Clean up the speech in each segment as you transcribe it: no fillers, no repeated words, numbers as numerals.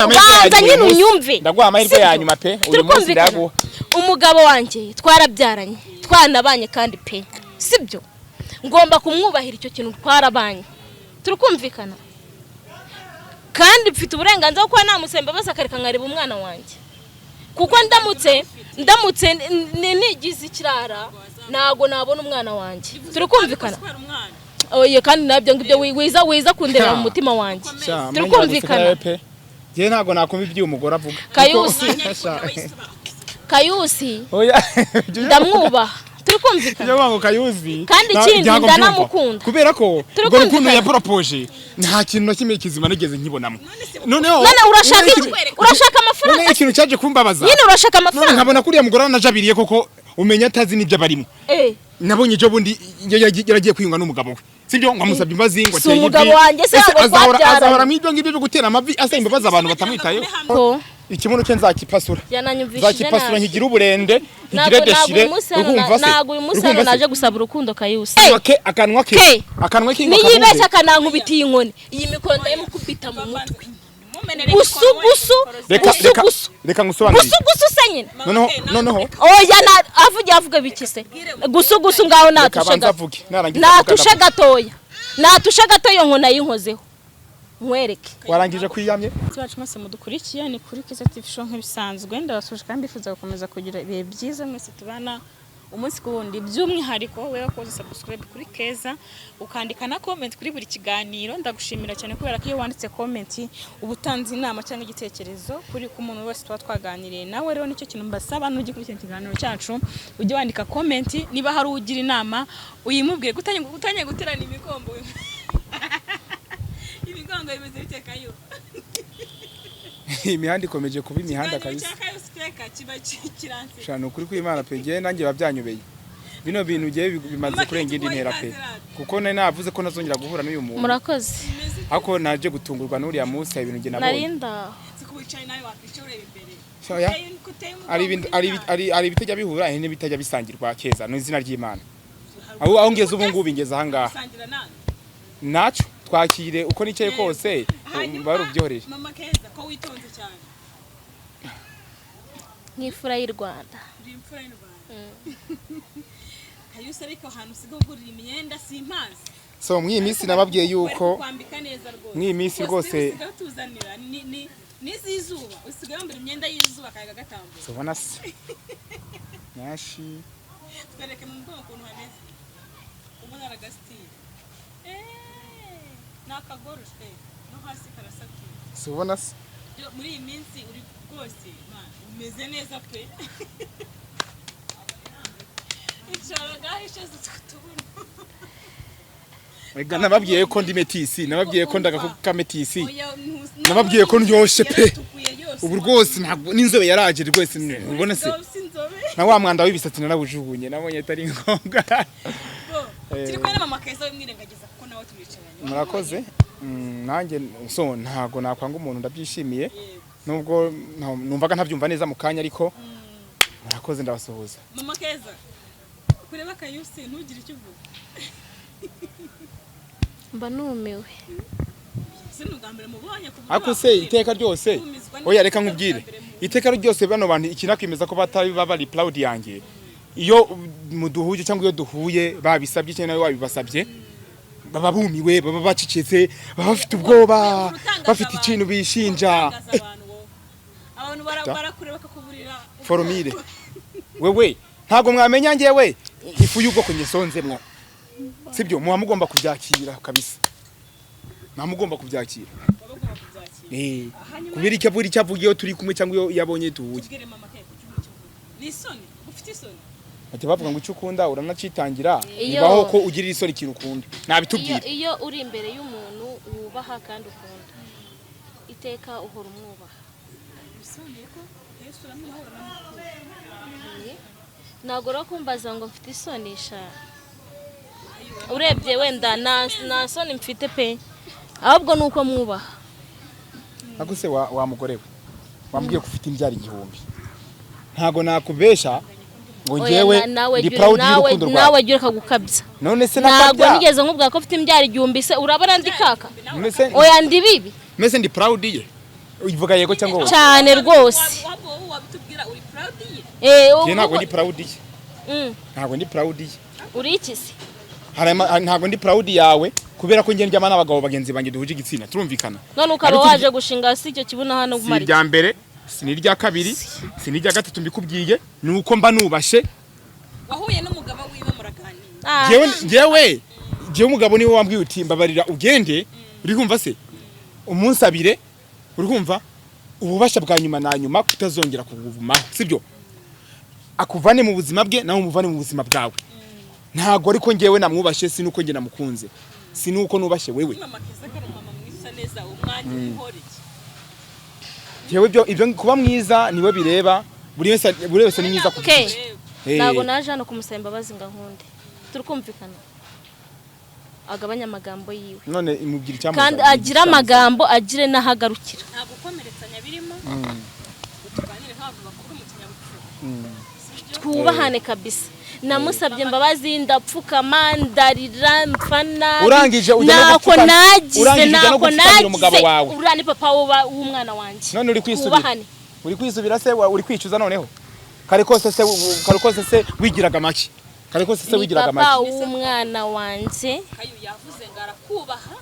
Banza nyine unyumve. Ndaguha amahirwe Sibyo? ya nyuma pe, uyu Turi munsi kumvikana? ndaguha. Umugabo wanjye twarabyaranye, twanabanye kandi pe, sibyo? Ngomba kumwubahira icyo kintu, twarabanye, turi kumvikana, kandi mfite uburenganzira bwo kuba namusaba imbabazi akareka nkareba umwana wanjye, kuko ndamutse nigize ikirara ntago nabona umwana wanjye. Turi kumvikana? Oye, kandi nabyo ngibyo wiza kundeba mu mutima wanjye. Sha, Turi amenyo kumvikana? araguseka pe. Njyewe ntabwo nakumva ibyo uyu mugore avuga. Kayusi. Sha. Kayusi, Oya. ndamwubaha, turi kumvikana? Ibyo ngo Kayuzi. Kandi ikindi, ntabwo mbyumva. ndanamukunda. Kubera ko Turi urwo rukundo kumvikana? yaporopoje nta kintu na kimwe kizima nigeze nkibonamo. Noneho None urashaka noneho iki? Urashaka amafaranga? Noneho ikintu cyaje kumbabaza. Nyine urashaka None amafaranga? nkabona kuriya mugore anajabiriye koko, umenya atazi n'ibyo abarimo. Nabonye ejo bundi yaragiye kwiyunga n'umugabo we, sibyo? Ngo amusabye imbabazi, ngo Si ateye umugabo ivi. wanjye se, Ese ngo twabyaranye? azahora mu ibyo ngibyo byo gutera amavi asaba imbabazi abantu batamwitayeho? Ko Ikibuno cye nzakipasura. Yananyumvishije Nzakipasura nabi. nkigira uburende, nkigire Ntabwo déchiré. uyu munsi hano Urumva se? ntabwo uyu munsi hano Urumva se? naje gusaba urukundo, Kayusi. Akanwa ke, Ke. akanwa ke ngo Niyibeshya akabumbe. akanankubita iyi nkoni, iyi mikoro ndayimukubita mu mutwe gusu gusu. Reka Gusu reka gusu. Reka ngusobanurire. Gusu gusu se nyine. Noneho Oya, na avuge, avuge biki se? Gusu gusu, ngaho reka natushe abanze gato. avuge, narangiza avuga, Natushe ndavuga. gatoya, natushe gato, iyo nkoni ayinkozeho nkwereke. Warangije kwiyamye? Bacu mwese mudukurikiye, ni kuri Keza TV Show nk'ibisanzwe. Ndabasuje kandi mbifuza gukomeza kugira ibihe byiza mwese tubana umunsi ku wundi, by'umwihariko wowe wakoze subscribe kuri Keza, ukandika na comment kuri buri kiganiro. Ndagushimira cyane kubera ko iyo wanditse comment uba utanze inama cyangwa igitekerezo kuri ku muntu wese tuba twaganiriye nawe. Rero nicyo kintu mbasaba, nujya kuri kiganiro cyacu ujye wandika comment, niba hari ugira inama uyimubwire. Gutangiye guterana imigongo, imigongo bimeze bite, Kayo? Imihanda ikomeje kuba imihanda. Ikiganiro Kabisa. cya Kayo Siteka kiba kiranse. Shana, ukuri kw'Imana pe, njyewe nanjye biba byanyobeye. Bino bintu ngiye bimaze kurenga indi ntera pe, kuko nari navuze ko ntazongera guhura n'uyu muntu. Murakoze. Ariko naje gutungurwa n'uriya munsi, hari ibintu njye nabonye. Narinda. Siko wicaye nawe wakwicara ureba imbere. Oya. Uteye umugongo Ari ibintu ari w'Imana. ari ibitajya bihura, hari n'ibitajya bisangirwa. Keza ni izina ry'Imana. Aho ngeze ubu ngubu, ngeze aha ngaha. Gusangira nande? Naco twakire uko nicaye kose. Hanyuma, bari ubyohorere. Mama Keza, ko witonze cyane? Nk'imfura y'u Rwanda. Uri imfura y'u Rwanda, Kayusi, ariko ahantu usigaye ugurira imyenda simpazi. So mw'iyi minsi nababwiye yuko Bari kukwambika neza rwose. Mw'iyi minsi rwose- Usigaye utuzanira ni n'iz'izuba, usigaye wambara imyenda y'izuba akayaga gatambuka. Tubona se nyashi? Twereke mu mugongo ukuntu hameze, ubona aragasitiri, ni akagoroshe no hasi karasatuye. Tubona se? Muri iyi minsi uri rwose, man, umeze neza pe. Icara ngaho, ishaze utwo. Ega nababwiye ko ndi métisse, nababwiye ko ndagakuka métisse, nababwiye ko ndyoshye pe. Ubu rwose ntabwo n'inzobe yaraje rwose, ubona se? Na wa mwanda w'ibisatsi narawujugunye, nabonye atari ngombwa. Turi kumwe na Mama Keza, wimwirengagiza kuko nawe turicaranye. Murakoze. Nanjye so ntago nakwanga umuntu, ndabyishimiye nubwo numvaga ntabyumva neza mu kanya, ariko murakoze, ndabasuhuza. Mama Keza, kureba Kayusi ntugire icyo uvuga? Mba numiwe. Si ni ubwa mbere mubonye ku buryo Ariko se wakubwira? iteka ryose Kumizwa oya, reka n'iteka nkubwire. bwa mbere mu- Iteka ryose bano bantu ikinakwemeza ko batari baba bari proud yanjye iyo muduhuje cyangwa iyo duhuye babisabye cyangwa nawe wabibasabye, baba bumiwe, baba bacecetse, baba bafite ubwoba, Utangaza bafite abantu. ikintu bishinja. Utangaza abantu wowe. Abantu barakureba bakakuburira. Foromire wewe, ntabwo mwamenya njyewe ifu y'ubwoko nyisonzemwo, sibyo? Muba mugomba kubyakira kabisa, muba mugomba kubyakira. Baba bagomba kubyakira. Kubera icyo avuga, icyo avuga iyo turi kumwe cyangwa iyo yabonye duhuye. Tubwire, Mama Keza, icyo uvuga. Ni isoni? Ufite isoni? Bajya bavuga ngo icyo ukunda uranacitangira. Iyo- Bibaho ko ugirira isoni ikintu ukunda? Nabitubwire. Iyo uri imbere y'umuntu wubaha kandi ukunda, iteka uhora umwubaha. Bisobanuye ko Yesu uramwubaha, uranamukunda. Ntabwo rero kumbaza ngo mfite isoni sha, urebye wenda nta soni mfite pe, ahubwo ni uko mwubaha. Ntabwo se wa mugore we wambwiye ko ufite imbyaro 1000, ntabwo nakubesha ngo Oya, njyewe nawe ndi proud y'urukundo nawe rwawe. Jya ureka gukabya. None se Ntabwo nakabya? nigeze nkubwira ko mfite imbyaro 1000 se? Urabona ndi kaka? None se Oya, ndi bibi. Mese ndi proud ye? Uvuga yego cyangwa oya? Cyane rwose. Waba wowe wabitubwira, uri proud ye? Njye ntabwo ndi proud ye. Ntabwo ndi proud ye. Uri iki se? Ntabwo ndi proud yawe kubera ko njye ndyama n'abagabo bagenzi banjye duhuje igitsina, turumvikana? None ukaba Ariko waje gushinga si icyo kibuno hano si umara iki? Irya mbere si n'irya kabiri si n'irya gatatu mbikubwiye, ni uko mba nubashe. Wahuye n'umugabo wiwe muraganira? Ah. Njyewe umugabo niwe wambwiye uti: "Mbabarira ugende." Uri kumva se? Umunsabire, uri kumva, ububasha bwa nyuma na nyuma kutazongera kubuvumaho, sibyo? Akuvane mu buzima bwe, nawe umuvane mu buzima bwawe. Ntabwo ariko njyewe namwubashe, si nuko njye namukunze, si nuko nubashe wewe. Mama Keza ko ari umumama mwiza neza, umwanya uhora iki? Njyewe ibyo kuba mwiza niwe bireba, buri wese ni mwiza ku Okay. giti cye. Eh. Ntabwo naje hano kumusaba imbabazi ngo ankunde, turi kumvikana? Agabanye amagambo yiwe. None imubwira icyamuzanye. Kandi agire amagambo, agire n'aho agarukira. Nta gukomeretsanya birimo, tuganire nk'abantu bakuru mu kinyabupfura. Twubahane kabisa. Namusabye imbabazi, ndapfukama, ndarira, mpfa nabi. Urangije ujya no Ntako nagize. urangije ujya no Ntako gupfukamira umugabo nagize. wawe. Uriya ni papa w'umwana wanjye. None uri kwisubira? Twubahane. Uri kwisubira se? Uri kwicuza noneho? Kare kose se wigiraga make? Kare kose se Ni wigiraga papa make? w'umwana wanjye. Kayu yavuze ngo arakubaha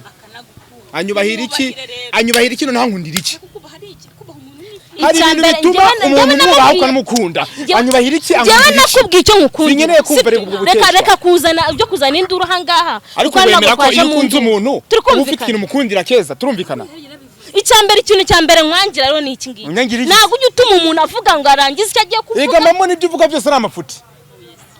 akanagukunda. Anyubahira iki? Mwubahire rero. Anyubahira iki? Noneho ankundira iki? Kukubaha ari iki? Kubaha umuntu ni iki? Hari Icya ibintu mbere, bituma umuntu njyewe umwubaha namubwiye- ukanamukunda. Anyubahira iki? Njyewe Ankundira iki? nakubwiye icyo ngukundira. Sinkeneye kumva Sibyo? reka ubwo Reka bukeshwa. reka kuzana ibyo kuzana induru ahangaha, Ariko kuko ntabwo wemera ko twaje iyo mu ukunze nzu. umuntu Turi uba ufite kumvikana? ikintu umukundira keza, turumvikana? Icya mbere, ikintu cya mbere nkwangira rero ni iki ngiki. Unyangira iki? Ntabwo ujya utuma umuntu avuga ngo arangize icyo agiye kuvuga. Ega mama, n'ibyo uvuga byose ari amafuti.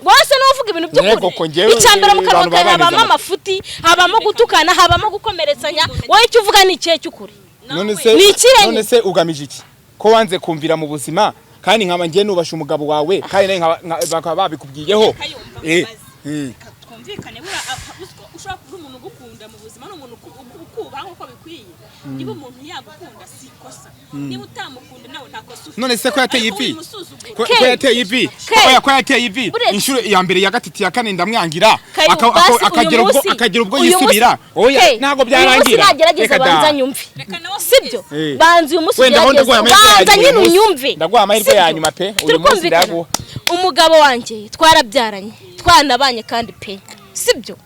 Wose niwe uvuga ibintu Yego, by'ukuri. ko njyewe Icya mbere, mu kanwa abantu kawe baba habamo banezana. amafuti, habamo gutukana, habamo gukomeretsanya. Wowe icyo uvuga ni ikihe cy'ukuri? None se Ni ikihe? None se ugamije iki ko wanze kumvira mu buzima, kandi nkaba ngiye nubasha umugabo wawe, kandi nawe bakaba babikubwiyeho? Kayumva, Eh, mubaze. eh. Reka twumvikane, buriya uziko ushobora kuba umuntu ugukunda mu buzima ni umuntu ukubaha nk'uko bikwiye. Niba umuntu yagukunda si ikosa, niba utamukunda nawe nta kosa ufite. None se ko yateye Ariko ivi? wimusuzugura. Ko yateye ivi? Ke. Oya, ko yateye ivi Buretse. inshuro ya mbere, ya gatatu, ya kane, ndamwangira. Kayu, basi uyu Akagira ubwo munsi- akagira ubwo uyu yisubira. Oya, Ke, ntabwo uyu munsi byarangira. nagerageza Reka da. banza nyumve. Reka nawe. Sibyo? Eh. Banza uyu munsi Wenda aho ugerageze, ndaguha amahirwe ya banza nyuma nyine uyu munsi. unyumve. Ndaguha amahirwe ya Sibyo? nyuma pe, uyu Turi munsi kumvikana? ndaguha. Umugabo wanjye twarabyaranye, twanabanye kandi pe, sibyo?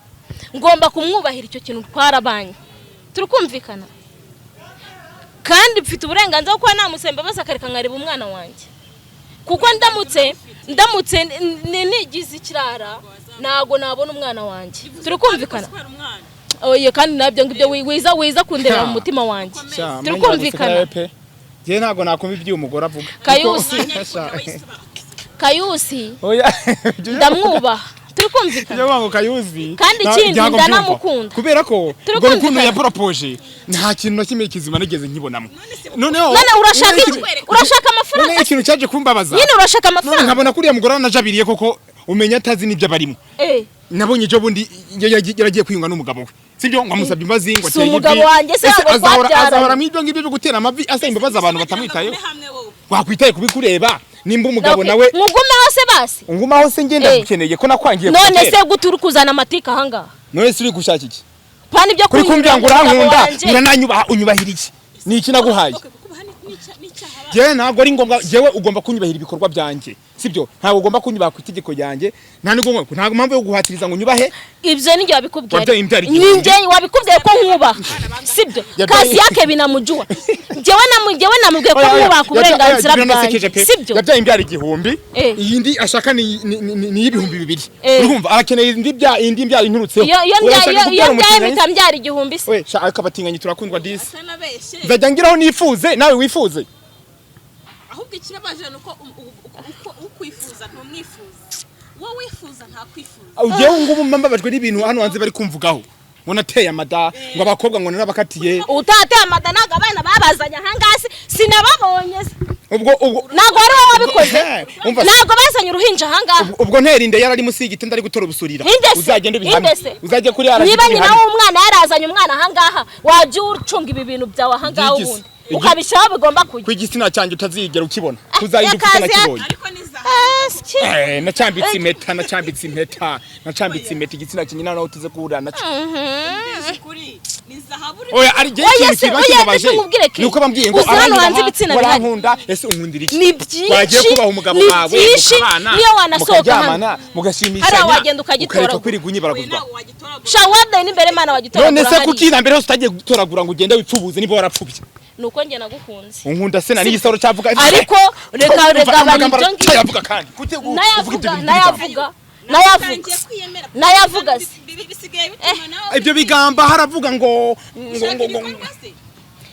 Ngomba kumwubahira icyo kintu, twarabanye, turi kumvikana? Kandi mfite uburenganzira bwo kuba namusaba imbabazi akareka nkareba umwana wanjye, kuko ndamutse nigize ikirara ntabwo nabona umwana wanjye, turi kumvikana? Kubera umwana. Oye, kandi nabyo ngibyo wiza kundeba mu mutima wanjye. Sha, Turi menya kumvikana? guseka pe. Njyewe ntabwo nakumva ibyo uyu mugore avuga. Kayusi. Sha. Kayusi, Oya. ndamwubaha, turi kumvikana? Ibyo bango Kayuzi. Kandi ikindi, ntabwo mbyumva. ndanamukunda. Kubera ko Turi urwo rukundo kumvikana? yaporopoje nta kintu na kimwe kizima nigeze nkibonamo. Noneho None urashaka noneho iki? Urashaka amafaranga? Noneho ikintu cyaje kumbabaza. Nyine urashaka None amafaranga? nkabona kuriya mugore anajabiriye koko, umenya atazi n'ibyo abarimo. Eh. Nabonye ejo bundi yaragiye kwiyunga n'umugabo we, sibyo? Ngo amusabye imbabazi, ngo Si ateye umugabo ivi. wanjye se, Ese ntabwo twabyaranye. azahora mu ibyo ngibyo byo gutera amavi asaba imbabazi abantu batamwitayeho? Mugume hamwe wowe. Wakwitaye kubikureba nimba umugabo Okay. nawe Mugumeho se basi. Ungumaho se? Ngenda Eh. gukeneye ko nakwangiye None kuva se kera. gute uri kuzana amatika ahangaha? None se uri gushaka iki? Pana ibyo Kuri kumbwira ngo kunyura umugabo urankunda, wanjye. urananyubaha, unyubahira iki? Ni iki naguhaye? Okay, kukubaha n'icyaha Jewe ntabwo ari ngombwa. Jewe ugomba kunyubahira ibikorwa byanjye, sibyo? Ntabwo ugomba kunyubaha ku itegeko ryanjye. Nta nubwo, ntabwo mpamvu yo guhatiriza ngo unyubahe. Ibyo ni njye wabikubwiye. Wabyaye imbyaro Ni igihumbi. njye wabikubwiye ko nkubaha, sibyo? Yabyaye- Kazi yake binamujua. Njyewe namubwiye ko Oya, oya, nkubaha ku burenganzira oya, biranasekeje bwanjye, pe. sibyo? Yabyaye imbyaro 1000. Eh. Iyindi ashaka ni iy'ibihumbi 2000. Eh. Urumva arakeneye indi mbyaro inturutseho. Iyo We arashaka iyo kubyara mbyaye umutinganyi. mpita mbyara 1000 se? We sha, ariko abatinganyi turakundwa disi. Atanabeshye. Nzajya ngiraho nifuze, nawe wifuze. Ahubwo ikibabaje ni uko uko ukwifuza ntumwifuza, uwo wifuza ntakwifuza. Ugewe ngubu mbabajwe n'ibintu hano hanze bari kumvugaho ngo nateye amada, ngo abakobwa ngo narabakatiye. Utateye amada ntabwo abana babazanye ahangaha se? Sinababonye se? Ubwo Ntabwo wari wowe wabikoze? Eh, umva se. Ntabwo bazanye uruhinja ahangaha? Ubwo ntera inda yari ari munsi y'igiti ndari gutora ubusurira. Inde se? Uzagende ubihamye. Inde se? Uzajye kuri RGB Niba nyina ubihamye. w'umwana yarazanye umwana ahangaha, wajya ucunga ibi bintu byawe ahangaha Byigise. ubundi ukabishyiraho bigomba kujya. Ku igitsina cyanjye utazigera ukibona, kuzarinda upfa Yakazi utanakibonye. Ariko ni za Eh, nacambitse impeta, nacambitse impeta, nacambitse impeta igitsina cyanjye nawe utuze guhura nacyo. Kuri ni Zahabu uri Oya, ari jye Oya ikintu se, kiba oya, kibabaje reka nkubwire ke. ni uko bambwiye ngo Uzi hano abanyubaha, hanze ibitsina bihari. barankunda. Ese unkundira iki? Ni byinshi, Wagiye kubaha umugabo ni wawe, byinshi, mukabana, niyo wanasohoka mukaryamana, mugashimishanya, Hariya wagenda ukagitoragura. ukareka kwirirwa unyibaraguzwa. Nawe wagitoragura. Sha, wadaye n'imbere Imana wagitoragura None se hariya. kuki na mbere hose utagiye gutoragura ngo ugende wipfubuze niba warapfubye? Ni uko njye nagukunze. Unkunda se na n'igisoro cyavuga? Ariko reka, reka abantu ibyo ngibyo. Cyayavuga kandi kuki uvuga ibyo Nayavuga, bintu? nayavuga, nayavuga. Utangiye kwiyemera. Nayavuga se. Bisigaye bituma nawe Ibyo bigamba haravuga ngo ngo ushaka ngo ngo ibikorwa se.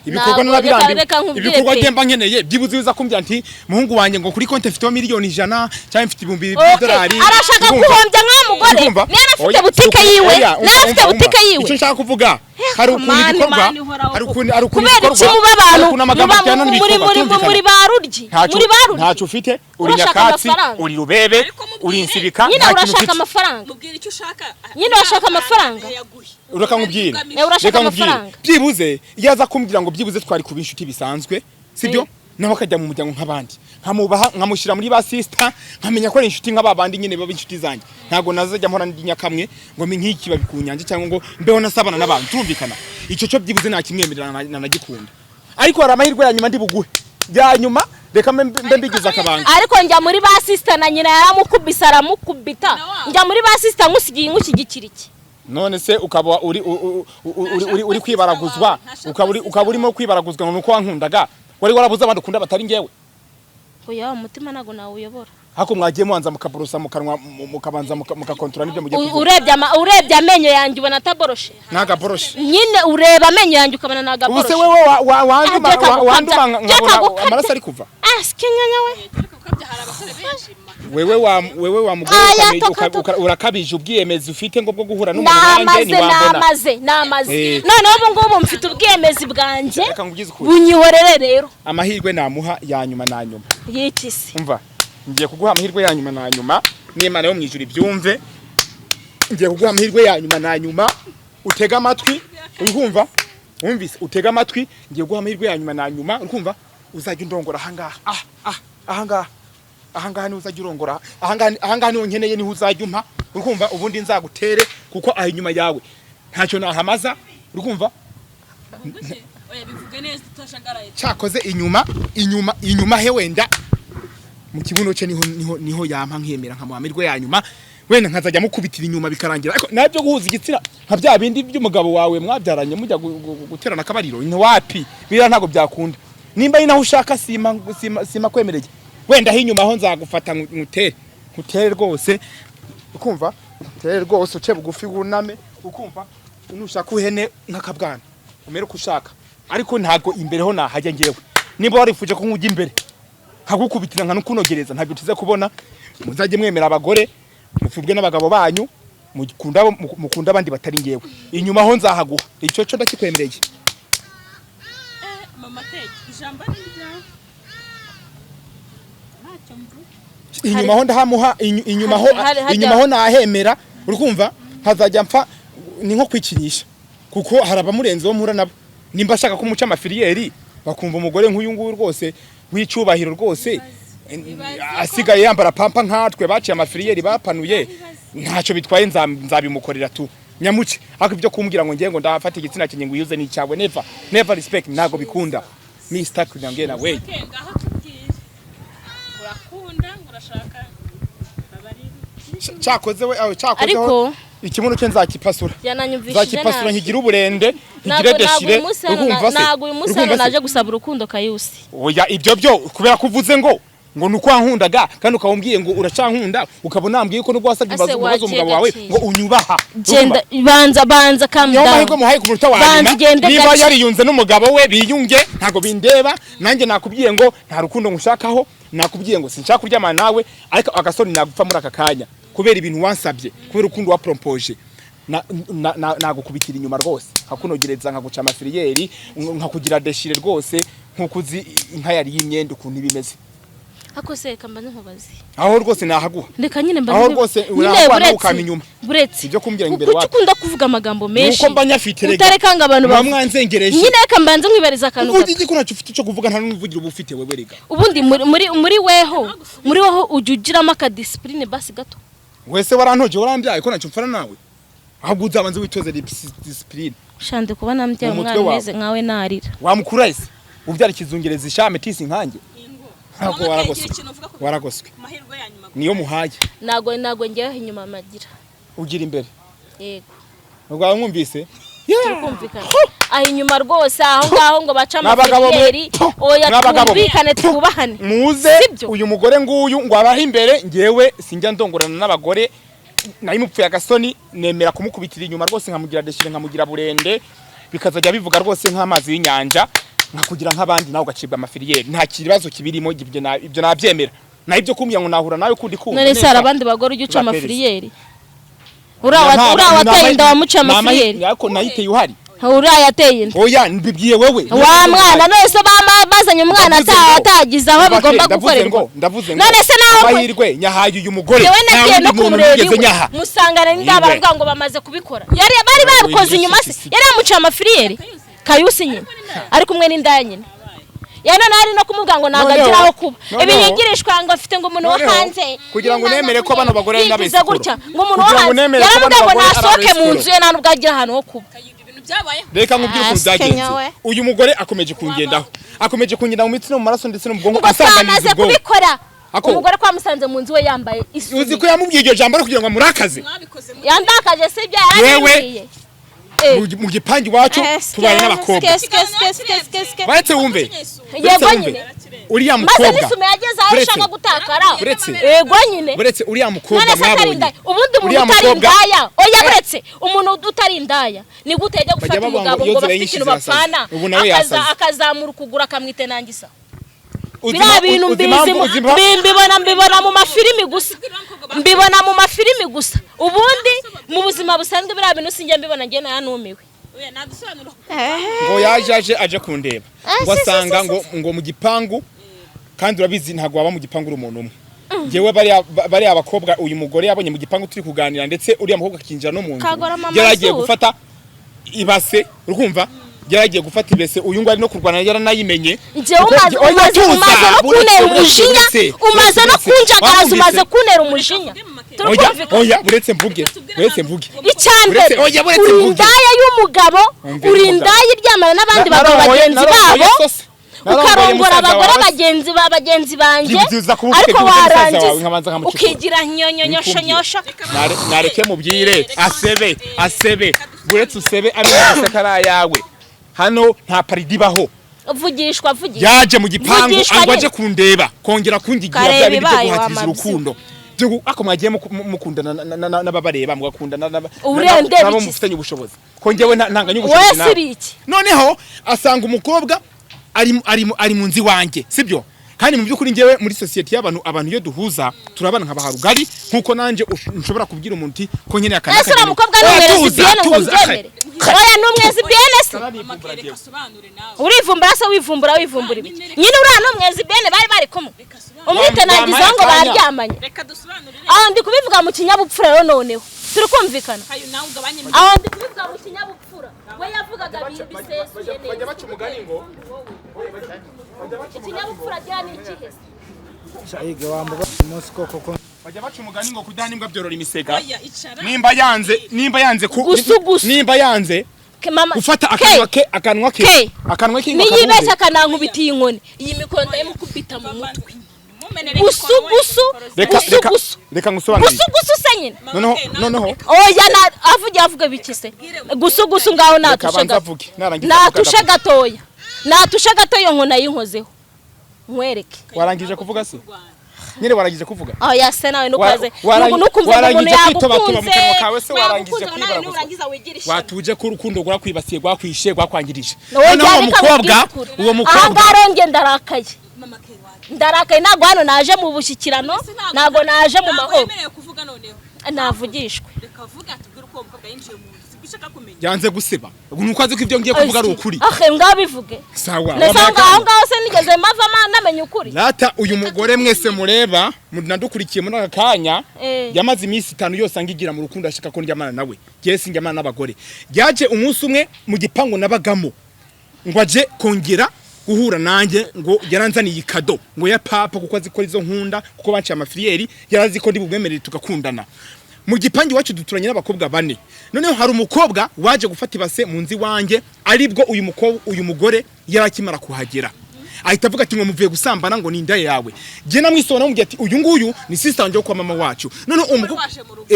Ibikorwa Ntabwo, narabirambiwe. reka nkubwire Ibikorwa pe. ngemba nkeneye byibuze uza kumbwira nti muhungu wanjye ngo kuri konti mfiteho 100,000,000 cyangwa mfite ibihumbi Okay, by'idolari. arashaka Urumva? guhombya nka mugore. Urumva? Niba afite Oya, butike yiwe, oya, umva, niba afite umva, butike umva. yiwe. Icyo nshaka kuvuga, hari ukuntu Mani, ibikorwa, mani, uhoraho. hari ukuntu Kubera ibikorwa, iki muba hari abantu ukuntu amagambo muba ajyana muri n'ibikorwa, muri tumvikana. muri ba ruryi, Ntacyo, muri ba ruryi. ntacyo ufite, uri Urashaka nyakatsi, amafaranga. uri rubebe, Ariko mubwire. uri insibika, Nyine nta kintu urashaka ufite. amafaranga. Mubwira icyo ushaka. Nyine urashaka amafaranga? Yaguhe. Ureka nkubwire. Urashaka Reka nkubwire. amafaranga. Byibuze iyo aza kumbwira ngo byibuze twari kuba inshuti bisanzwe, sibyo, nawe akajya mu muryango nk'abandi, nkamubaha, nkamushyira muri ba sister, nkamenya ko ari inshuti nk'aba bandi nyine baba inshuti zanjye, ntabwo nazajya mpora ndi nyakamwe ngo mbe nk'iki babi ku nyanja cyangwa ngo mbeho nasabana n'abantu. Turumvikana? Icyo cyo byibuze nakimwemerera, nanagikunda. Ariko hari amahirwe ya nyuma ndi buguhe, ya nyuma. Reka mbe mbigize akabanga. Ariko njya muri ba sister na nyina yaramukubise, aramukubita. Njya muri ba sister nkusigiye, nkushyigikira iki? None se ukaba uri uri kwibaraguzwa, ukaba urimo kwibaraguzwa ngo nuko wankundaga, wari warabuze abandi ukunda batari njyewe? Oya, umutima ntabwo nawuyobora. Hako mwagiye mubanza mukaborosa mu kanwa, mukabanza mukakontorora n'ibyo mugiye kuvuga. Urebye amenyo yanjye ubona ataboroshe? Ntagaboroshe. Nyine ureba amenyo yanjye ukabona Ubu se nagaboroshe? wewe wanduma Ah, reka wanduma gukabya. nkabona Reka gukabya. amaraso ari kuva. Ah, sikinyanya we. Ariko gukabya, hari abasore benshi. Wewe wa wewe wa mugore, Aya, toka, toka. urakabije ubwiyemezi ufite ngo bwo guhura n'umuntu nanjye Namaze. ntiwambona. Namaze, namaze. Noneho ubu ngubu mfite ubwiyemezi bwanjye. Reka nkubwize ukuri. Bunyihorere rero. Amahirwe namuha ya nyuma na nyuma. Y'iki se? Umva, ngiye kuguha amahirwe ya nyuma na nyuma, n'Imana yo mu ijuru ibyumve. Ngiye kuguha amahirwe ya nyuma na nyuma, utega amatwi. Uri kumva? Wumvise? Utega amatwi. Ngiye kuguha amahirwe ya nyuma na nyuma. Uri kumva? Uzajya undongora ahangaha, ah ah, ahangaha, ahangaha niho uzajya urongora, ahangaha, ahangaha niho nkeneye, niho uzajya umpa. Uri kumva? Ubundi nzagutere, kuko aho inyuma yawe ntacyo nahamaza. Uri kumva? Oya, bivuge neza utashagaraye. Cyakoze inyuma, inyuma, inyuma he, wenda mu kibuno cye niho yampa nkemera nkamuha amahirwe ya nyuma, wenda nkazajya mukubitira inyuma bikarangira. Ariko nabyo guhuza igitsina nka bya bindi by'umugabo wawe mwabyaranye mujya guterana akabariro ni wapi, biriya ntabwo byakunda. Nimba ari naho ushaka, sima kwemereye. Wenda aho inyuma ho nzagufata nkutere, nkutere rwose. Ukumva? Nkutere rwose, uce bugufi, wuname. Ukumva? Nushaka uhene nk'akabwana, umere uko ushaka, ariko ntabwo imbere ho nahajya ngewe. Nimba warifuje ko nkujya imbere nkagukubitira nkanukunogereza, ntabwo tuze kubona. Muzajye mwemera abagore mufubwe n'abagabo banyu, mukunda abandi batari ngewe. Inyuma ho nzahaguha, icyo cyo ndakikwemereye. Mama teke, ijambo ni ryawe, ntacyo mvuga. Inyuma ho ndahamuha, inyuma ho inyuma ho nahemera. Uri kumva? Nkazajya mpfa ni nko kwikinisha, kuko hari abamurenze wo mpura nabo. Nimba ashaka ko muca amafiriyeri, bakumva umugore nk'uyu nguyu rwose w'icyubahiro rwose asigaye yambara pampa nkatwe baciye amafiriyeri bapanuye, ntacyo bitwaye, nzabimukorera tu nyamuce. Ariko ibyo kumbwira ngo ngiye ngo ndafata igitsina cyanjye ngo uyuze n'icyawe, never, never respect, ntabwo bikunda. Mr. Kunyangena we. Okay, ngaho tubwire, urakunda ngo urashaka babarira. Cyakoze we aho cyakoze Ariko ho ikibuno cye nzakipasura. Byananyumvishije Nzakipasura nabi. nkigira uburende, Ntabwo nkigire ntabwo déchiré. uyu munsi hano Urumva se? ntabwo uyu munsi Urumva hano se? naje gusaba urukundo, Kayusi. Oya, ibyo byo kubera ko uvuze ngo nuko wankundaga, kandi ukaba umbwiye ngo uracankunda, ukaba unambwiye ko nubwo wasabye Ase imbabazi wagiye umugabo wawe gake. ngo unyubaha. Genda, banza, banza, calm Niyo mahirwe down. muhaye ku munota wa Banza nyuma. ugende Niba gake. yariyunze n'umugabo we biyunge, ntabwo bindeba. Nanjye nakubwiye ngo nta rukundo ngushakaho, nakubwiye ngo sinshaka kuryamana nawe. Ariko agasoni nagupfa muri aka kanya kubera ibintu wansabye, kubera urukundo waprompoje, nagukubitira inyuma rwose, nkakunogereza, nkaguca amafiriyeri, nkakugira déchiré rwose, nkuko uzi inka yari y'imyenda ukuntu iba imeze. Ako se reka mbanze nkubaze. Aho rwose nahaguha. Reka nyine mbanze. Aho rwose nyine urahaguha nawe ukama inyuma. Buretse. Ibyo kumbwira imbere Kuki wapi? ukunda kuvuga amagambo menshi? Nuko mba nyafite rega. Utareka ngo abantu Muba bavuge. mwanzengereje. Nyine reka mbanze nkwibariza akantu Uvuga gato. iki ko ntacyo ufite cyo kuvuga, nta n'uvugira uba ufite wewe rega? Ubundi muri weho ujya ugiramo akadiscipline basi gato? Wese warantoje, warambyaye, ko ntacyo mfana nawe. Ahubwo uzabanze witoze discipline. Shande kubona mbyaye Mu mutwe umwana wawe. umeze nkawe narira. Wamukura ese ubyara ikizungerezi sha metisi nkanjye? Ntabwo Mama Kay, waragoswe. gira ikintu uvuga ku Waragoswe. mahirwe ya nyuma. Niyo muhaye. Ntago ngewe inyuma magira. Ugira imbere. Yego. Ubwo mwumvise? Turi kumvikana aho inyuma rwose, aho ngaho ngo bace Mwabagabo mwe. amafiliyeri. Oya, Mwabagabo mwe. twumvikane, twubahane. Muze. Sibyo? Uyu mugore nguyu ngo abahe imbere, ngewe sinjya ndongorana n'abagore. Nari mupfuye agasoni, nemera kumukubitira inyuma rwose, nkamugira deshire, nkamugira burende, bikazajya bivuga rwose nk'amazi y'inyanja, nkakugira nk'abandi, nawe ugacibwa amafiliyeri. Nta kibazo kibirimo ibyo, ibyo nabyemera. Naho ibyo kumbwira ngo nahura nawe kundi kumva None se hari neza. abandi bagore ujya uca Urapereza. amafiliyeri? Uriya wateye inda wamuciye amafiliyeri? Ariko nayiteye uhari. Uriya yateye inda. Oya, mbibwiye wewe. Wa mwana, none se bazanye umwana Ndavuze ngo- atagize aho Ndavuze bigomba ngo- gukorerwa? Ndavuze ngo None se naho amahirwe nyahaye uyu mugore, Njyewe nta nagiye wundi no muntu kumureba nigeze iwe, nyaha. musangana n'inda. Iwe. Baravuga ngo bamaze kubikora, yari bari babikoze inyuma se, yari yamuciye amafiliyeri Kayusi nyine ari kumwe n'indaya nyine. Ya none ari no kumubwira ngo ntabwo Noneho- agira aho kuba. Ibi noneho- yigirishwa ngo afite ngo umuntu wo noneho, hanze kugira ngo nemere ko bano bagore ari yigize n'abesikoro. gutya ngo umuntu wo Kugira ngo hanze nemere ko yaramubwira bano ngo bagore ari nasohoke mu abesikoro. nzu ye, nta nubwo agira ahantu ho kuba. Kayumba, ibintu byabayeho. Reka nkubwire ukuntu Ah, byagenze. Kenya we. Uyu mugore akomeje kungendaho, akomeje kungenda mu mitsi no mu maraso ndetse no mu bwonko, Ubwo asanganiza twamaze ubwonko. kubikora. Ako- Umugore twamusanze mu nzu we yambaye Uzi isume. ko yamubwiye iryo jambo ari kugira ngo amurakaze? Mwabikoze mu Yandakaje si ibyo, Yewe. yarabimbwiye. Eh. Mu gipangu iwacu tubana n'abakobwa. Baretse wumve. Yego Uretse wumve. nyine. Uriya Maze mukobwa n'isume yageze aho Uretse- ishaka gutakara. Uretse- Yego nyine. Uretse uriya mukobwa None se atari mwabonye, indaya? Ubundi umuntu Uriya utari mukobwa- indaya, oya, buretse umuntu utari indaya, ni gute yajya gufata Bajya bavuga ngo umugabo iyo ngo nzira bafite yishize ikintu irasaze. bapfana, Ubu nawe yasaze. akazamura ukuguru akamwitenangisa? Uzi Biriya bintu uzi mbizi impamvu- uzi impamvu- mbibona mu mafilimi gusa, mbibona mu mafilimi gusa. Ubundi mu buzima busanzwe biriya bintu sinjya mbibona, njye nanumiwe. Oya, nadusobanura. Ngo yaje aje kundeba, Ah, ngo si, si, asanga si, ngo mu gipangu, kandi urabizi ntabwo waba mu gipangu uri umuntu umwe. Njyewe bariya abakobwa uyu mugore yabonye mu gipangu turi kuganira, ndetse uriya mukobwa akinjira no mu nzu, Kagorama yari agiye amazuru. gufata ibase, urumva, yari agiye gufata ibase. Uyu nguyu ari no kurwana, yaranayimenye. Njyewe Kuko- umaze Oya, umaze tuza, umaze no buretse, kuntera buretse, umujinya. buretse, Umaze no buretse. kunjagaraza. Wamwumvise? Umaze kuntera umujinya. Oya. Turi Oya, buretse mvuge, buretse mvuge. Icyambere, Uretse- oya, buretse uri mvuge. indaya y'umugabo. Umve Uri y'umugabo. indaya iryamana n'abandi bagabo Narongoye- bagenzi narongoye babo. sose. Narongoye Ukarongora musaza abagore wawe. bagenzi ba bagenzi banjye. Byibuza kuba ufite Ariko byibuze musaza wawe, warangiza nkabanza nkamucukura. ukigira nyonyonyosho nyosho. Nareke mubwire asebe, asebe, buretse usebe, amenya guseka ari ayawe. Hano nta paridi ibaho. Vugishwa, vugishwa. Yaje mu gipangu Vugishwa ngo nyine. aje kundeba, kongera kungigira Kareba bya bindi byo ibaye guhatiriza wamabyi. urukundo. Ako mwagiye mukundana n'ababareba, mugakundana Uburende n'abo biki? mufitanye ubushobozi, ko njyewe ntanganya ubushobozi Wowe nawe. siri iki? Noneho asanga umukobwa ari mu nzu iwanjye, sibyo? Kandi mu by'ukuri njyewe muri sosiyete y'abantu, abantu iyo duhuza turabana nkabaha rugari, nkuko nanjye nshobora kubwira umuntu uti ko nkeneye aka Ese uriya mukobwa ni Oya, umwe tuza, lesbiyene ngo tuza. mbyemere? Oya, ni umwe lesbiyene se? Mama Kay, reka asobanure nawe. Urivumbura se? Wivumbura, wivumbura ibiki nyine? Uriya ni umwe lesbiyene, bari bari kumwe, umwitenangizaho ngo Wampaye akanya. baryamanye. Reka dusobanurire. Aho ndi kubivuga mu kinyabupfura rero, noneho turi kumvikana. Kayu, nawe ugabanye. Aho ndi kubivuga mu kinyabupfura, we yavugaga bisesuye Bajya neza. baca umugani ngo Ikinyabupfura agira ni ikihe se? Shayige wambuka umunsi koko ko bajya baca umugani ngo kudahana imbwa byorora imisega. Oya, icara. Nimba yanze ku Gusu, gusu. nimba yanze Ke mama gufata Ke, akanwa ke, akanwa ke, Ke. akanwa ke ngo Niyibeshya akabumbe. akanankubita iyi nkoni, iyi mikoro ndayimukubita mu mutwe. Mumenere. Gusu gusu. Reka Gusu reka gusu. reka ngusobanurire. Gusu gusu se nyine. Noneho noneho Oya, na avuge, avuge biki se? Gusu gusu, ngaho Reka natushe abanze gato. avuge, narangiza avuga Natushe ndavuga. gatoya, natushe gato, iyo nkoni ayinkozeho nkwereke. Warangije kuvuga se nyine? Warangije kuvuga? Oya se, nawe ntukaze nukumva ngo umuntu Warangije kwitobatoba mu yagukunze. kanwa kawe se? Warangije Yagukunze ngo nawe kwibaraguzwa? nurangiza wigire ishyano. Watuje ko urukundo rwakwibasiye, rwakwishe, rwakwangirije. Oya, Noneho uwo reka mukobwa, nkubwire ukuri. uwo Aha mukobwa ngaha rero njye ndarakaye. Mama Kay, wawe Ndarakaye, ntabwo hano naje mu bushyikirano, ntabwo naje mu ntabwo mahoro. wemerewe kuvuga noneho. Navugishwe. Reka avuge, atubwire uko uwo mukobwa yinjiye mu nzu, sibyo ushaka kumenya? Yanze gusiba nuko azi ko ibyo ngiye kuvuga ari ukuri. Ahe, ngaho bivuge. Sawa. Ndetse Wambaye aho ngaho, aho akanya. ngaho se nigeze mavamo namenye ukuri? Rata uyu mugore mwese mureba munadukurikiye muri aka kanya, yamaze iminsi 5 yose angigira mu rukundo, ashaka ko ndyamana nawe. Jye sindyamana n'abagore. Yaje umunsi umwe mu gipangu nabagamo ngo aje kongera guhura nanjye, ngo yaranzaniye ikado ngo ya papa, kuko azi ko izo nkunda, kuko banciye amafiliyeri, yarazi ko ndi bumwemerere tugakundana. Mu gipangu iwacu duturanye n'abakobwa bane. Noneho hari umukobwa waje gufata ibase mu nzu iwanjye, aribwo uyu mukobwa, uyu mugore yari akimara kuhagera, ahita avuga ati ngo muvuye gusambana, ngo ni inda yawe. Jye namwisobanura, namubwira ati uyu nguyu ni sister wanjye wo kwa mama wacu. Noneho uwo mukobwa waje mu rugo.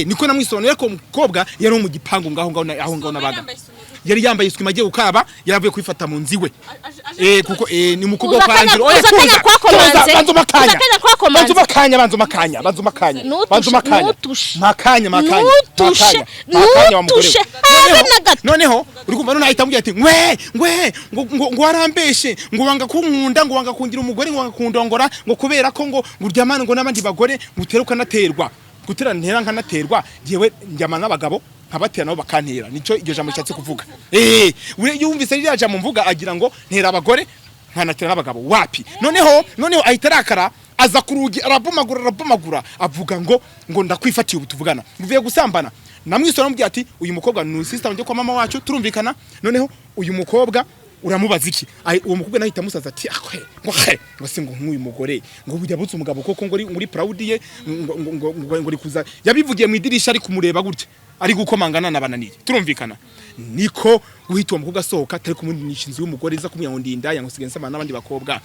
Niko namwisobanuriye, ariko uwo mukobwa yari uwo mu gipangu ngaho ngaho aho ngaho nabaga. Yambaye isume gute? Yari yambaye isume agiye gukaraba, yaravuye kwifata mu nzu iwe. Aje Kuko ni umukobwa Uza wo kwa akanya- Angelo. Oya, uza akanya tuza, kwakomanze. tuza, banza umakanya. Uza akanya kwakomanze. Banza umakanya, banza umakanya, banza umakanya. Ntutushe, Banza umakanya. ntutushe. Makanya, makanya. Ntutushe, makanya wa mugore we. ntutushe, habe na gato. Noneho uri kumva, none ahita ambwira ati ngwe ngwe ngo ngo ngo warambeshe, ngo wanga kunkunda, ngo wanga kungira umugore, ngo wanga kundongora, ngo kubera ko ngo uryamane ngo n'abandi bagore, ngo utere ukanaterwa. Gutera ntera nkanaterwa, jewe njyamana n'abagabo nkabatera nabo bakantera, nicyo iryo jambo rishatse kuvuga. Iyo yumvise ririya jambo mvuga agira ngo ntera abagore nkanatera n'abagabo, wapi. Noneho ahita arakara, aza ku rugi arabomagura, arabomagura, avuga ngo ndakwifatiye ubu tuvugana, mvuye gusambana. Namwisora, namubwira ati uyu mukobwa ni sister wanjye kwa mama wacu, turumvikana. Noneho uyu mukobwa uramubaza iki? Uwo mukobwa nawe ahita amusaza ati akwe ngo he ngo se ngo nk'uyu mugore ngo burya butse umugabo koko, ngo uri proud ye, ngo uri kuza yabivugiye mu idirisha ari kumureba gutya, ari gukomanga nanabananiye, turumvikana. Niko guhita uwo mukobwa asohoka, atari kumunisha inzu y'umugore iza kumubwira ngo ndi indaya, ngo sigaye nsambana n'abandi bakobwa.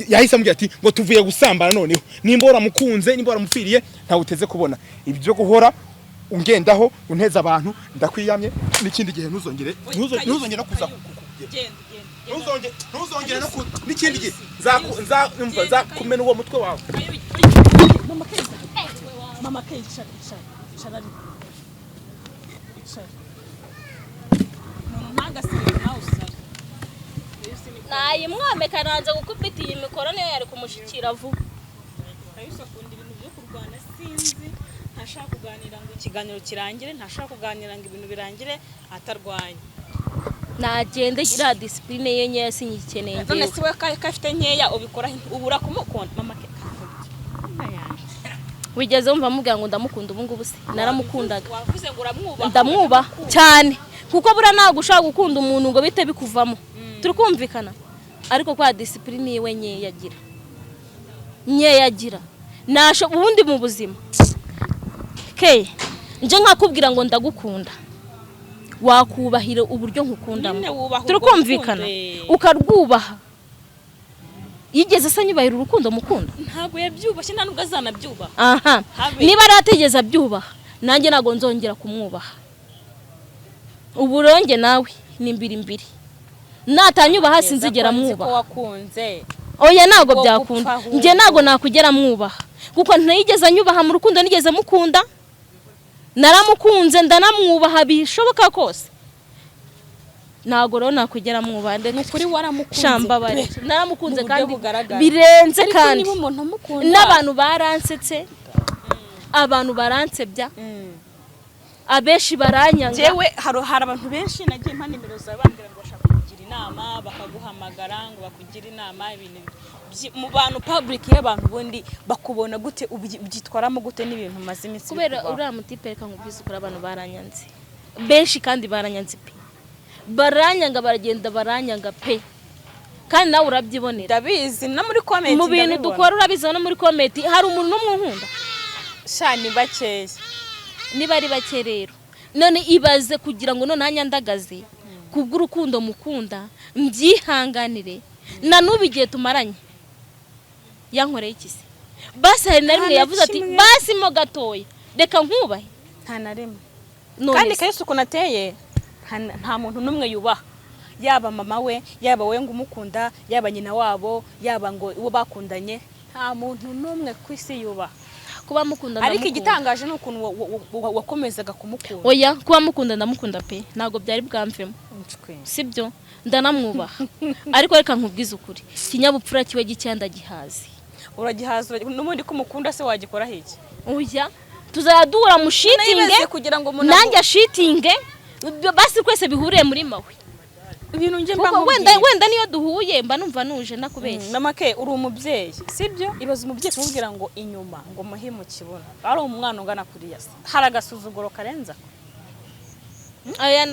Yahise amubwira ati ngo tuvuye gusambana. Noneho nimba waramukunze, nimba waramupfiriye, ntawe uteze kubona ibyo guhora ungendaho unteza abantu. Ndakwiyamye, n'ikindi gihe ntuzongere, ntuzongere no kuza Genda, genda. Ntuzongere no ku n'ikindi gihe nzakumva nzakumena uwo mutwe wawe. Mama Keza, mama Keza, icara, icara, icara, ariko icara. Umuntu ntagasire nawe usare. Nayimwomeka, nanze gukubita iyi mikoro, niyo yari kumushyikira vuba. Kayusi akunda ibintu byo kurwana, sinzi, ntashaka kuganira ngo ikiganiro kirangire, ntashaka kuganira ngo ibintu birangire atarwanye. Nagende, iriya discipline ye nkeya sinyikeneye. None Ngewe si we ko afite nkeya, ubikora ubura kumukunda, mama Keza? Wigeze wumva amubwira ngo ndamukunda? Ubu ngubu se naramukundaga? Wavuze ngo uramwubaha. Ndamwubaha cyane, kuko buriya ntabwo ushobora gukunda umuntu ngo bite bikuvamo, turi kumvikana. Ariko kwa discipline yiwe nkeya agira, nkeya agira, nasho ubundi mu buzima ke nje nkakubwira ngo ndagukunda, wakubahira uburyo nkukundamo. Nyine wubaha Turi urwo kumvikana? rukundo, eh. Ukarwubaha. Yigeze se anyubahira urukundo mukunda? Ntabwo yabyubashye, nta nubwo azanabyubaha. Aha. Habe. Niba yari atigeze abyubaha, nanjye ntabwo nzongera kumwubaha. Ubu rero njye nawe ni mbiri mbiri, natanyubaha sinzigera Nzi ko mwubaha. wakunze. Oya, ntabwo Ubwo byakunda. gupfa ahubwo. Njye ntabwo nakugera mwubaha, kuko ntiyigeze anyubaha mu rukundo nigeze mukunda. Naramukunze, ndanamwubaha bishoboka kose, ntabwo rero nakugera mwubaha. Ni ukuri waramukunze Shambabare, pe. naramukunze Mu buryo kandi bugaragara. birenze. Ariko Kandi niba umuntu amukunda n'abantu baransetse, abantu baransebya, abenshi baranyanga. Jewe hari abantu benshi nagiye mpa nimero zawe, bambwira ngo bashaka kukugira inama, bakaguhamagara ngo bakugire inama, ibintu mu bantu public y'abantu, ubundi bakubona gute, ubyitwaramo gute n'ibintu umaze iminsi Kubera bikubaho? uriya mutipe, reka nkubwize ukuri, abantu baranyanze benshi, kandi baranyanze pe, baranyanga, baragenda baranyanga pe, kandi nawe urabyibonera. Ndabizi, no muri comment Mu bintu ndabibona. dukora urabizi, no muri comment hari umuntu n'umwe unkunda? Sha, ni bakeya. Niba ari bake rero, none ibaze kugira ngo none anyandagaze kubw'urukundo mukunda, mbyihanganire. Na n'ubu igihe tumaranye yankoreye iki se? Basi hari na rimwe Nta na yavuze ati kimwe. basi mo gatoya reka nkubahe? Nta na rimwe. None Kandi se, Kayisi ukuntu ateye, nta muntu n'umwe yubaha, yaba mama we, yaba we ngo umukunda, yaba nyina wabo, yaba ngo uwo bakundanye, nta muntu n'umwe ku isi yubaha. Kuba mukunda, Ariko ndamukunda. igitangaje ni ukuntu wakomezaga kumukunda. Oya, kuba mukunda, ndamukunda pe, ntabwo byari bwamvemo. Sibyo, ndanamwubaha, ariko reka nkubwize ukuri, ikinyabupfura kiwe gikeya ndagihazi. Uragihaza, n'ubundi ko umukunda se wagikoraho iki? Oya, tuzajya duhura mushitinge. Nayibaze kugira ngo umuntu Nanjye ashitinge, basi twese bihuriye muri mawe. Ibintu njye mba Kuko wenda nkubwira. Wenda niyo duhuye mba numva nuje, nakubeshya. Mama ke, uri umubyeyi, sibyo? Ibaza umubyeyi kumubwira ngo inyuma, ngo muhe mu kibuno, ari umwana ungana kuriya se, hari agasuzuguro karenza ako? Aya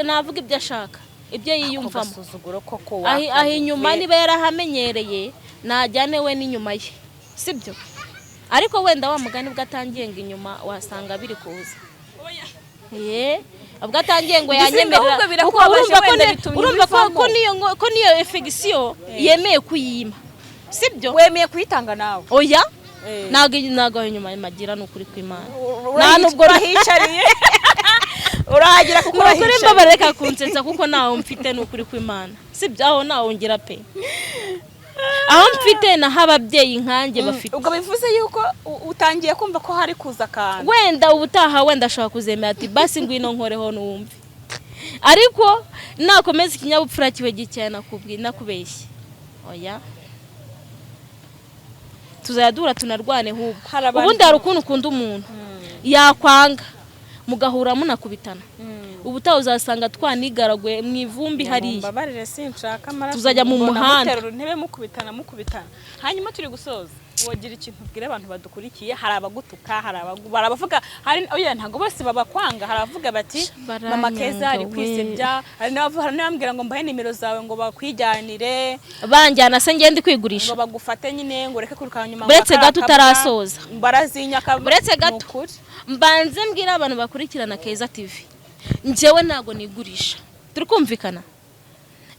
navuga ibyo ashaka, ibyo Ako yiyumvamo. gasuzuguro koko. Aho inyuma niba yarahamenyereye, najyane we n'inyuma ye, sibyo? Ariko wenda wa mugani ubwo atangiye ngo inyuma wasanga biri kuza. Ye, ubwo atangiye ngo Mbese yanyemerera, ahubwo kuko birakubabaje, urumva ko wenda bitumye urumva ko ubivamo. ko niyo ko niyo affection yemeye kuyima, sibyo? Wemeye kuyitanga nawe? Oya. Ntabwo aho inyuma magira, ni ukuri kw'Imana, nta nubwo Urahicariye, urahagera kuko Ni ukuri. urahicariye. Mbabare, reka kunsetsa, kuko ntawo mfite, ni ukuri kw'Imana, sibyo? Aho ntawo ngira pe, aho mfite naho ababyeyi nkanjye bafite. Ubwo bivuze yuko utangiye kumva ko hari kuza akantu. Wenda ubutaha, wenda ashobora kuzemera ati: "Basi ngwino nkoreho nuwumve." Ariko nakomeza ikinyabupfura kiwe gikeya, nakubwi nakubeshye, oya, tuzajya duhura tunarwane hubwo. Hari abantu- Ubundi hari ukuntu ukunda umuntu yakwanga mugahura munakubitana. Ubutaha uzasanga twanigaraguye mu ivumbi hariya. Mumbabarire, sinshaka amaraso. Tuzajya mu Mbona muhanda. muterura intebe mukubitana mukubitana. Hanyuma turi gusoza, wogira ikintu ubwira abantu badukurikiye? Hari abagutuka, hari hari abavuga, hari, oya, ntabwo bose babakwanga. Hari abavuga bati: Baranyanga. "Mama Keza ari We. kwisebya." Hari n'abambwira ngo mbahe nimero zawe ngo bakwijyanire. Banjyana se ngende kwigurisha? Ngo bagufate nyine, ngo ureke kwiruka nyuma ngo Buretse gato akarakabwa, utarasoza. Barazinyaka. Buretse gato. Ni ukuri. Mbanze mbwira abantu bakurikirana Keza TV, njyewe ntago nigurisha, turi kumvikana?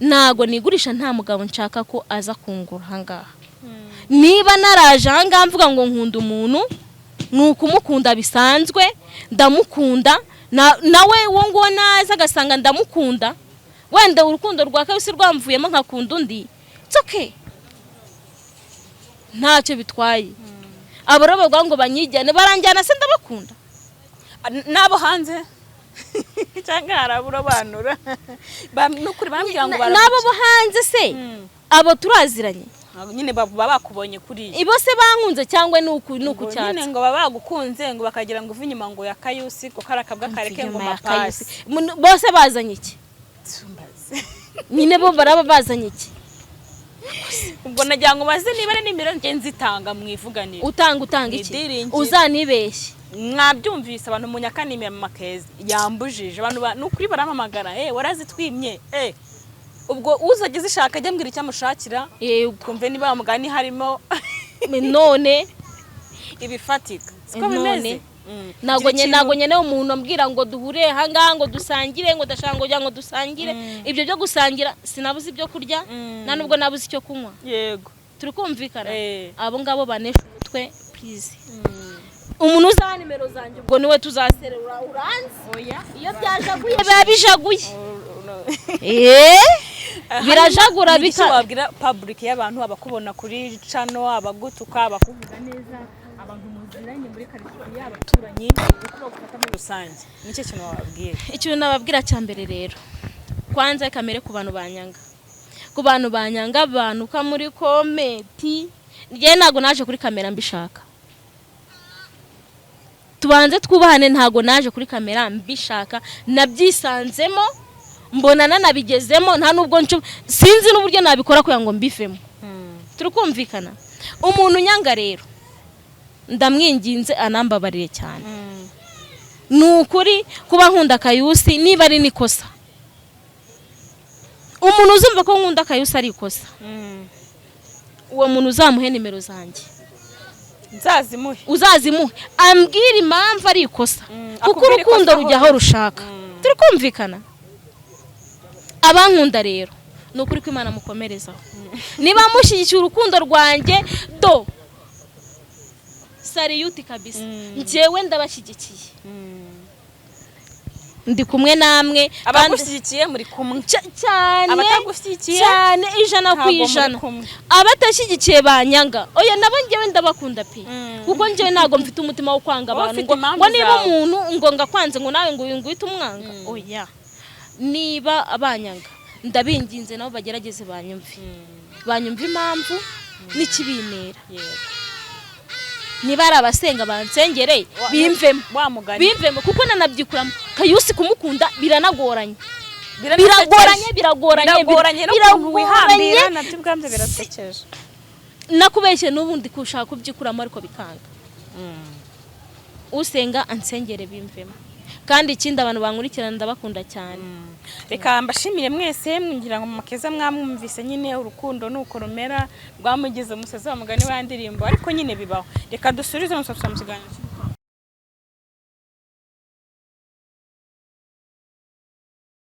Ntago nigurisha. Nta mugabo nshaka ko aza kungura ahangaha. Niba naraje ahangaha mvuga ngo nkunda umuntu, ni ukumukunda bisanzwe, ndamukunda. Nawe uwo nguwo naza agasanga ndamukunda, wenda urukundo rwa kabisi rwamvuyemo nkakunda undi, it's okay, ntacyo bitwaye. Abo rero bavuga ngo banyijyane, baranjyana se ndabakunda? N'abo hanze cyangwa hari abo urobanura? Ni ukuri bambwira ngo N'abo bo hanze se, abo turaziranye? Nyine baba bakubonye kuriya. Ibo se bankunze cyangwa ni uku Ngo nyine cyatsi? Ngo baba bagukunze, ngo bakagira ngo uve inyuma ngo ya Kayusi, ngo kari akabwa kareke ngo Inyuma ya mapasi. Kayusi. Bose bazanye iki nyine? Bo baraba bazanye iki? Ubwo nagira ngo maze niba ari nimero njye nzitanga mwivuganire. Utanga iki? Mwidiringire. Uzanibeshye. Mwabyumvise abantu, munyakanimira Mama Keza yambujije abantu ni ukuri barampamagara: "Warazitwimye." Ubwo uzajya zishaka ajya ambwira icyo amushakira. Yego. Twumve niba mugani harimo None ibifatika, siko None. bimeze? Ntabwo Gira nye ntabwo nkeneye umuntu ambwira ngo duhure ahangaha, ngo dusangire, ngo ndashaka ngo ngo dusangire. Ibyo byo gusangira, sinabuze ibyo kurya, nta nubwo nabuze icyo kunywa. Turi kumvikana? Eh. Abo ngabo banesha umutwe, please. Umuntu uzaha nimero zanjye, ubwo niwe tuzaserura, uranzi. Oya. Iyo byajaguye biba bijaguye. Birajagura. Ni iki Bika wabwira public y'abantu, abakubona kuri channel, abagutuka, abakuvuga neza, abantu muziranye muri karitsiye, abaturanyi, uko bagufata muri rusange? Nicyo kintu wababwira? Ikintu nababwira cya mbere rero, kwanza kamere ku bantu banyanga, ku bantu banyanga banuka muri comment, njyewe ntabwo naje kuri kamera mbishaka. Tubanze twubahane. Ntabwo naje kuri kamera mbishaka, nabyisanzemo, mbona nanabigezemo. Nta nubwo sinzi n'uburyo nabikora kugira ngo mbivemo. Turi kumvikana? Umuntu unyanga rero, ndamwinginze anambabarire cyane. Ni ukuri, kuba nkunda Kayusi niba ari n'ikosa, umuntu uzumva ko nkunda Kayusi ari ikosa, uwo muntu uzamuhe nimero zanjye. Nzazimuhe? Uzazimuhe, ambwire impamvu ari ikosa, kuko Akubwire urukundo ikosa rujya aho rushaka. Turi kumvikana? Abankunda rero, ni ukuri ko Imana mukomerezaho. Niba mushyigikiye urukundo rwanjye, do salute kabisa. Njyewe ndabashyigikiye, ndi kumwe namwe kandi Abagushyigikiye muri kumwe. Cyane. Abatagushyigikiye Cyane, 100 ku ntabwo muri ijana. kumwe. Abatashyigikiye banyanga, oya, nabo njyewe ndabakunda pe, kuko njyewe ntabwo mfite umutima wo kwanga Wowe abantu ufite ngo impamvu ngo niba zawe. umuntu ngo ngakwanze, ngo nawe ngo uyu ngo uhite umwanga, oya. Niba abanyanga, ndabinginze nabo bagerageze banyumve, banyumve impamvu n'ikibintera. Niba ari abasenga, bansengere bimvemo. Wa mugani. Bimvemo, kuko nanabyikuramo. Kayusi kumukunda biranagoranye. Biranasekeje. Biragoranye, biragoranye. Biragoranye no kuntu Biragoranye. wihambira nabyo ubwabyo birasekeje. Nakubeshye, n'ubundi kushaka kubyikuramo ariko bikanga. Usenga ansengere bimvemo. Kandi ikindi, abantu bankurikirana ndabakunda cyane. Reka mbashimire mwese. Ngira ngo Mama Keza mwamwumvise nyine, urukundo nuko rumera, rwamugize umusazi wa mugani wa ndirimbo, ariko nyine bibaho. Reka dusurize umusatsi mu kiganiro.